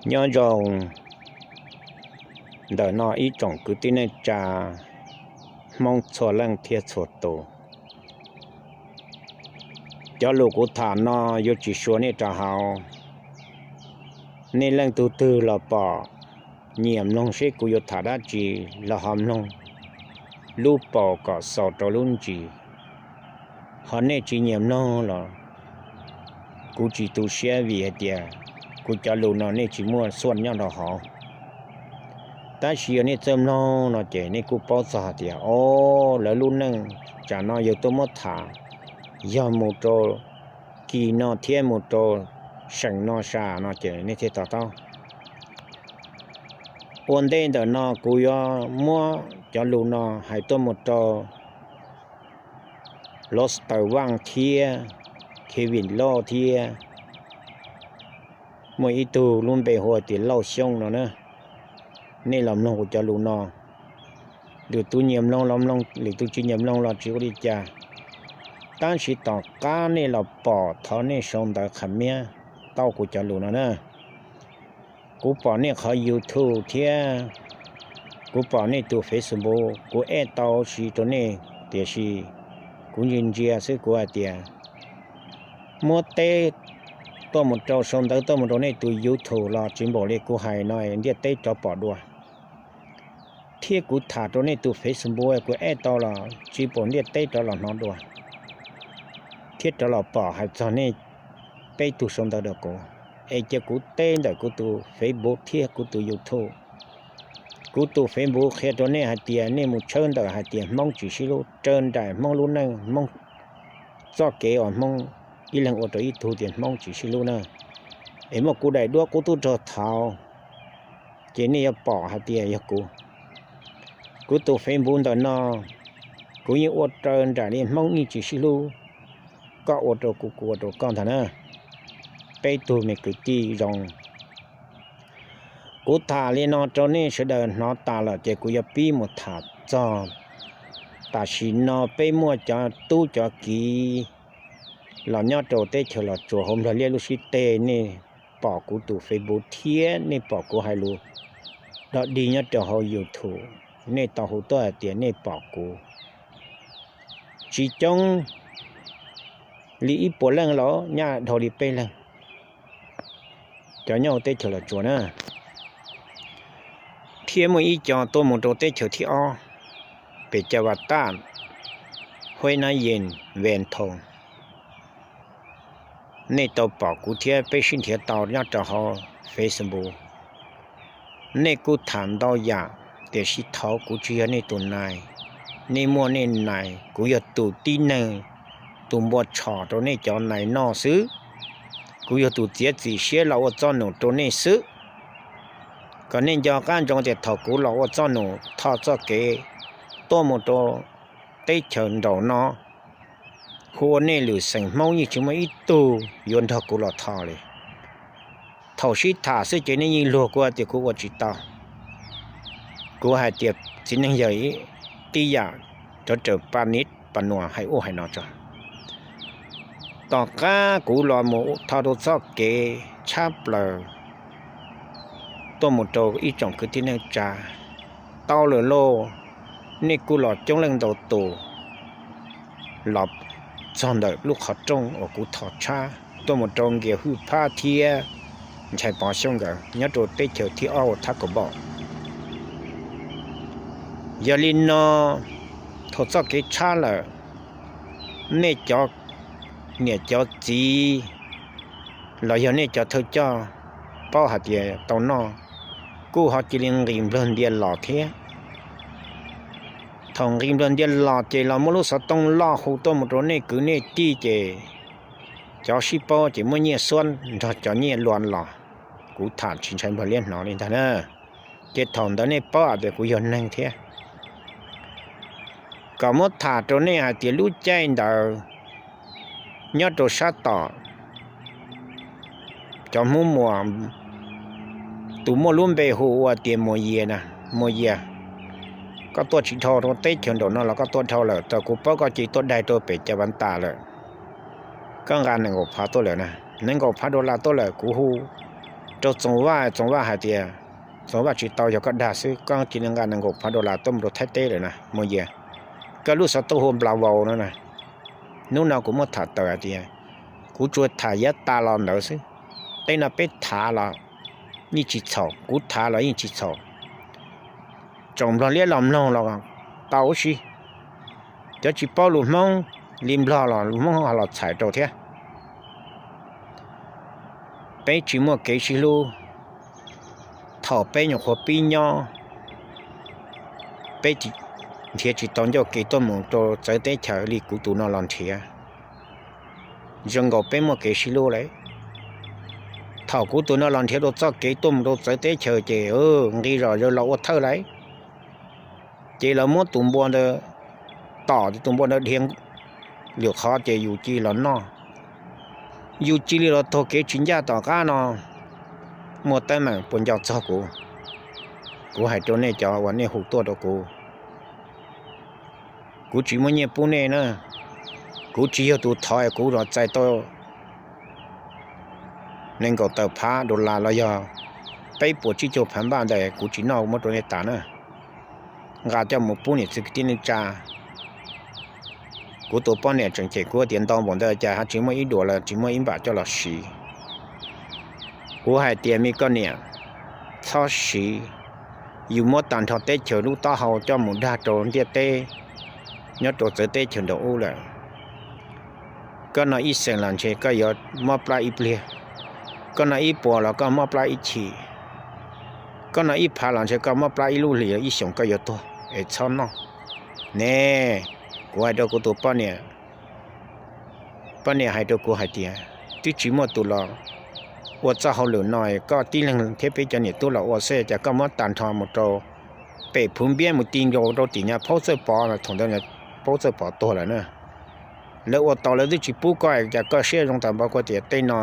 Nyob zoo ntawm no ib tsoom kwv tij neej tsa Hmoob txhua leej thiab txhua tus. Cov lus kuv tham no yuav tsis suav nej rau hauv. Nej leej twg twg los pom, nyiam mloog seb kuv yuav tham dab tsi los ho mloog lub paus kom xaus rau lub ntsis. Ho nej tsis nyiam mloog los kuv tsis tu siab vim hais tias kuv cov lus no nej tsis muaj xuaj nyob rau hauv. Tab sis yog nej txawj mloog no ces nej kuj paub txog hais tias, o, lawv lub neej tsam no yog tuaj muab tham, yog mus rau kis no thiab mus rau seem no sa no ces nej thiaj to taub. Ua ntej ntawm no kuv yuav muab cov lus no hais tuaj mus rau Los Taws Vaj thiab Kevin Lauj thiab muaj ib tug lub npe hu tias Lauj Xyooj no na. Nej los mloog kuv cov lus no, lwm tus nyiam mloog los mloog, lwm tus tsis nyiam mloog los tsis ua li cas. Tab sis tom qab nej los pom thov nej sau ntawv qhas miab tau kuv cov lus no na. Kuv pom nej qhov YouTube thiab kuv pom nej tus Facebook, kuv add tau siv rau nej, tiam sis kuv ntsia ntsia xwb kuv hais tias muab teb tuaj mus rau, sau ntawv tuaj mus rau nej tus YouTube los tsis npaum li kuv hais no ntiaj teb rov pom dua. Thiab kuv tham rau nej tus Facebook kuv add tau los tsis npaum ntiaj teb rov los hnov dua thiab rov los pom hais txog nej peb tug sau ntawv rau kuv. Es cia kuv teb ntawm kuv tus Facebook thiab kuv tus YouTube. Kuv tus Facebook qhia rau nej hais tias nej mus tshawb ntawm hais tias Hmoob tsis sib hlub, raws nraim Hmoob lub neej, Hmoob txoj kev uas Hmoob ib leeg ua rau ib tug tias Hmoob tsis sib hlub na. Es muaj kuv daim duab qub tub rog thaud, ces nej yuav pom hais tias yog kuv. Kuv tus Facebook ntawm no, kuv yeej ua raws nraim li Hmoob yeej tsis sib hlub, koj ua rau kuv, kuv ua rau koj ntag na. Peb tug me kwv tij zoo. Kuv tham li no rau nej sawv daws hnov tas lawm ces kuv yuav pib mus tham txog tam sim no peb muaj cov tub cov kiv los nyob rau teb chaws Los Tsuas hauv Nplog liab lub sib teg, nej pom kuv tus Facebook thiab nej pom kuv hais lus dog dig nyob rau hauv YouTube, nej tau hu tuaj hais tias nej pom kuv. Tsis coob li ib puas leej los nyaj dhau li peb leeg, cov nyob hauv teb chaws Los Tsuas na. Thiab muaj ib co tuaj mus rau teb chaws thib ob, pem Cava Taj, Huaib Nab Yees, Ves Thoos. Nej tau pom kuv thiab peb sib nrhiav tau nyob rau hauv Facebook. Nej kuj tham ntau yam, tiam sis thaud kuv tsis yog nej tus nais. Nej muaj nej nais, kuv yog tus tib neeg, tus npua tshom rau nej cov nais noj xwb. Kuv yog tus txiav txim siab los ua txoj num rau nej xwb. Kom nej nco qab ntsoov tias thaum kuv los ua txoj num tho txoj kev tuaj mus rau teb chaws nraum no, hu ua nej lwm xeem Hmoob yeej tsis muaj ib tug yuav nrog kuv los tho li. Thaum sib tham xwb ces nej yeej luag kuv tias kuv ua tsis tau. Kuv hais tias txiv neej yawg tib yam, rov raws pa niv pa nuas hais ub hais no tso. Tom qab kuv los mus tho rau txoj kev tshab plaws tuaj mus rau ib tsoom kwv tij neej tsa, tau lawm lauj, nej kuj los coob leej ntau tus los txog ntawm lub qhov rooj uas kuv tho tshab tuaj mus rau Nkias Hwj Phab thiab Nchaiv Pov Xyooj nkawd nyob rau teb chaws thib ob uas Thab Kaum Npaum. Yog li no, thaum txoj kev tshab lawm, nej cov niam cov txiv los yog nej cov thawj coj paub hais tias tau noj, kuj ho cia li nqis nplog ntia los thiab. Thaum nqis nplog ntia los ces los muab lub xov tooj loj hu tuaj mus rau nej kwv nej tij ces cov sib paub ces muab nyiaj xuab nrog cov nyiaj lua los. Kuv tham tsis ntshai nplog liab hnov li ntag na. Ces thaum ntawd nej paub hais tias kuv yog neeg thiab. Kom muab tham rau nej hais tias lub caij ntawd nyob rau sab tom cov Hmoob Muas, tus muaj lub npe hu ua tias Muas Yias na, Muas Yias, koj tuaj tsis dhau rau teb chaws nraum no los koj tuaj dhau lawm, thaum kuv paub koj ces tuaj daig rau pem Cava Tas lawm. Koj nqa nees nkaum phav tuaj lawm na, nees nkaum phav dollar tuaj lawm, kuv hu rau Txoov Vaj, Txoov Vaj hais tias, Txoov Vaj tsis tau, yog koj dag xwb, koj cia li nqa nees nkaum phav dollar tuaj mus rau Thaib teb lawm na, mus yas. Koj lub xov tooj hu Npla Vaus no na, hnub no kuv muab tham tawm hais tias, kuv tsuas tham yav tas los ntawd xwb. Tej no peb tham los yeej tsis txhaum, kuv tham los yeej tsis txhaum. Tsoom Nplog liab los mloog los tau huv si, cov tsis paub lus Hmoob li Nplog los lus Hmoob ho los txhais rau thiab. Peb tsis muaj kev sib hlub, thaum peb nyuam qhuav pib nyob, peb nrhiav tsis tau ncauj kev tuaj mus rau txawv teb chaws li kuv tus no los nrhiav. Zoo nkaus peb muaj kev sib hlub lawm. Thaum kuv tus no los nrhiav rau txoj kev tuaj mus rau txawv teb chaws ces nqi zom zaws los ua thawj lawm. Ces lawv muab tus npua ntawd tom, tus npua ntawd dhia lwm qhov ces yus cia li los noj, yus cia li los taug kev tsis ncaj. Tom qab no muaj teeb meem puas nco txog kuv? Kuv hais rau nej cov uas nej hu tuaj rau kuv, kuv tsis muaj nyiaj pub nej na. Kuv tsis yog tus thov, kuv los txais tau nees nkaum tawm phav dollar los yog peb puas tsib caug phav npaj ntawd kuv tsis noj, muab rau nej tas na. Nqa coj mus pub niam txiv kwv tij neej tsa. Kuv tus poj niam tseem cem kuv tias ntau npaum ntawd cas ho tsis muaj ib duas los tsis muaj ib npam coj los siv. Kuv hais tias me koj niam, txhob siv, yus muab tag nrho teb chaws lub taub hau coj mus dag rau ntiaj teb nyob rau txawv teb chaws nraum ub lawm. Koj noj ib xees los ntshe koj yuav mob plab ib pliag, koj noj ib puas los koj mob plab ib chim, koj noj ib phav los ntshe koj mob plab ib lub hlis, ib xyoos koj yuav tuag es txhob noj ne. Kuv hais rau kuv tus poj niam, poj niam hais rau kuv hais tias twb tsis muaj tus los ua txoj hauj lwm no, koj tib leeg thiab peb cov niam tub los ua xwb, cas koj muab tag nrho mus rau pem Phuv Npiab mus ti nkaus rau tim Nyab Phaub Txawj Pov, thaum ntawd Phaub Txawj Pov tuag lawm na. Lawv ua tau lawv twb tsis pub koj, cas koj siab zoo tag npaum koj tias tej no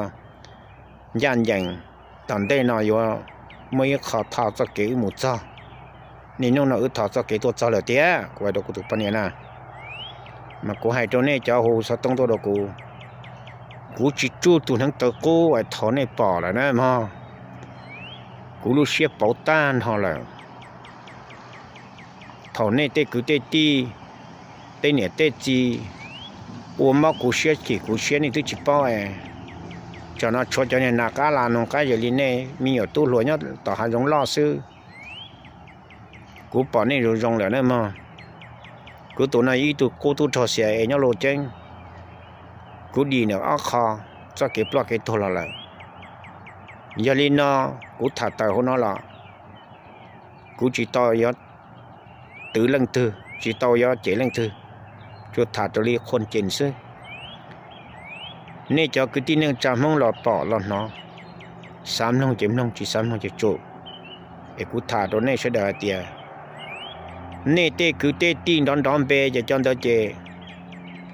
ncaj ncees, tom ntej no yuav muaj ib qho thov txoj kev wb mus txog, niaj hnub no wb thov txoj kev tuaj txog lawm tiag. Kuv hais rau kuv tus poj niam na, mas kuv hais rau nej cov hu xov tooj tuaj rau kuv, kuv tsis tsuj tus hneev taw qub uas thaum nej pom lawm na mog, kuv lub siab pauv tag nrho lawm. Thaum nej tej kwv tej tij, tej niam tej txiv ua mob kuv siab chim kuv siab nej twb tsis paub es, tsam no tshuav cov niag nas qab las noog qab zes li nej me nyuam tub hluas nyob tom hav zoov loj xwb. Kuv pom nej zoo zoo lawm na mog. Kuv tus no ib tug qub tub rog xia es nyob Looj Ceeb, kuv dim nws ob qho txoj kev ploj kev tuag los lawm. Yog li no kuv tham tawm hauv no los kuv tsis tau yuav twv leej twg, tsis tau yuav cem leej twg, tsuas tham raws li qhuas cem xwb. Nej cov kwv tij neej tsa Hmoob los pom los hnov, xav mloog ces mloog, tsis xav mloog ces tsum. Es kuv tham rau nej sawv daws hais tias, nej tej kwv tej tij nrov nrov npe ces cov ntawd ces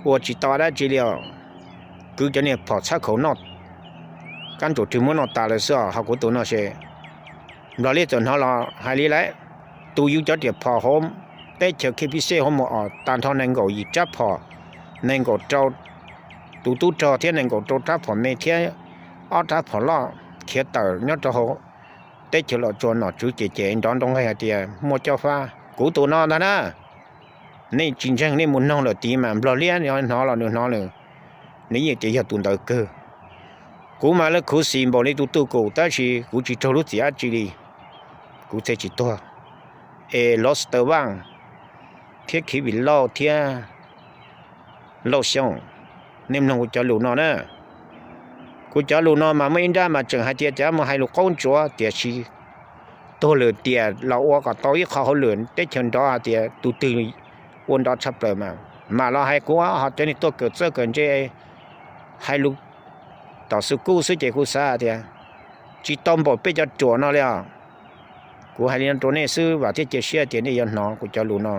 ua tsis tau dab tsi li os. Kwv cov niag phom txhab khaum noj, kab ntsuam twg muab noj tas lawm xwb os. Ho kuv tus no ces Nplog Liab txawm hnov los hais li lawm, tus yug cov riam phom hauv teb chaws K P C hauv mus os, tag nrho nees nkaum yim rab phom, nees nkaum rau tus tub rog thiab nees nkaum rau rab phom me thiab ob rab phom loj khiav tawm nyob rau hauv teb chaws Los Tsuas nom tswv ces ces nrov nroo nqaij hais tias muaj cov fab. Kuv tus no ntag na. Nej tsis ntseeg nej mus noog lawm tid mas Nplog Liab hnov los nws hnov lawm, nws yeej tias yog tus ntawd kawg. Kuv mas lawv khuv xim npaum li tus tub kum tab sis kuv tsis raug lub txim dab tsi li, kuv thiaj tsis tuag. Es Los Taw Vaj thiab Khiv Vim Lauj thiab Lauj Xyooj, nej mloog kuv cov lus no na. Kuv cov lus no mas muaj ib nrab mas tseem hais tias cov mus hais lus qaub ntsuav, tiam sis tuag lawm tiam los ua kom tau ib qho hauj lwm teb chaws nrov hais tias tus twg ua nrov tshaj plaws mas mam los hais kuv. Ho cov niag tuaj kawm txawj kawm ntse hais lus tom xu kub xwb ces kuv xav tias tsis tau npaum peb cov ruam no li os. Kuv hais li no rau nej xwb, vam thiab cia siab tias nej yuav hnov kuv cov lus no.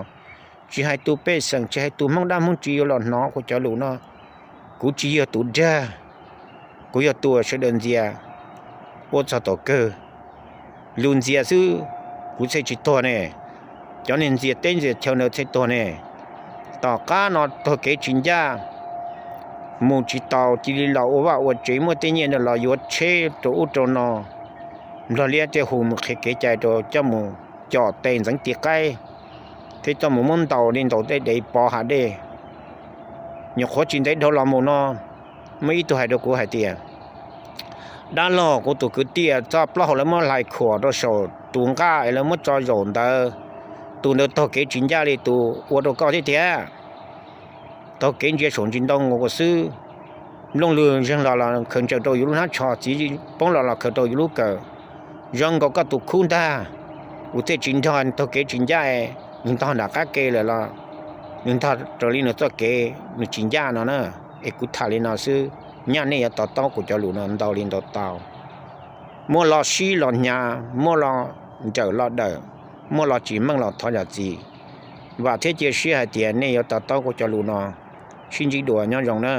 Tsis hais tus pej xeem, tsis hais tus Hmoob dab Hmoob tswv yuav los hnov kuv cov lus no. Kuv tsis yog tus dag, kuv yog tus sawv daws ntxias ua txog tom kawg. Lus ntxias xwb kuv thiaj tsis tuag ne. Cov niag ntxias teb ntxias chaw ntawd thiaj tuag ne. Tom qab no taug kev tsis ncaj, mus tsis tau, cia li los ua vaj ua tsev, muaj tej nyiaj ntawd los yuav tsheb rau ub rau no, Nplog Liab thiaj hu mus qhia kev cai rau coj mus com tes ntxeev tis qaib, thiab coj mus muab ntaus li ntaus tej dev pov hav dej. Nyuam qhuav tsis ntev dhau los mus no, muaj ib tug hais rau kuv hais tias, dab laug, kuv tus kwv tij txoj plaub hau lawv muab hlais khuam rau saum tus nqaj es lawv muab tso zaum ntawd, tus ntawd taug kev tsis ncaj li tus ua rau koj thiab tiag. Taug kev ntsia saum ntsis ntoo xwb, nplooj lwg zeeg los los khaws ntsaws rau yus lub hnab tsho, txiv poob los los khaws rau yus lub kawm. Zoo nkaus koj tus khub ntag, kuv thiaj tsis nrog taug kev tsis ncaj, nws ntog nram qab ke lawm los nws ntog raws li nws txoj kev nws tsis ncaj no na. Es kuv tham li no xwb, nyaj nej yuav to taub kuv cov lus no ntau li ntau tau. Muaj lo sib los hnyav, muaj lo nrawm lo dawm, muaj lo tsis meej los thov zam txim. Vam thiab cia siab hais tias nej yuav to taub kuv cov lus no. Sib ntsib dua, nyob zoo na.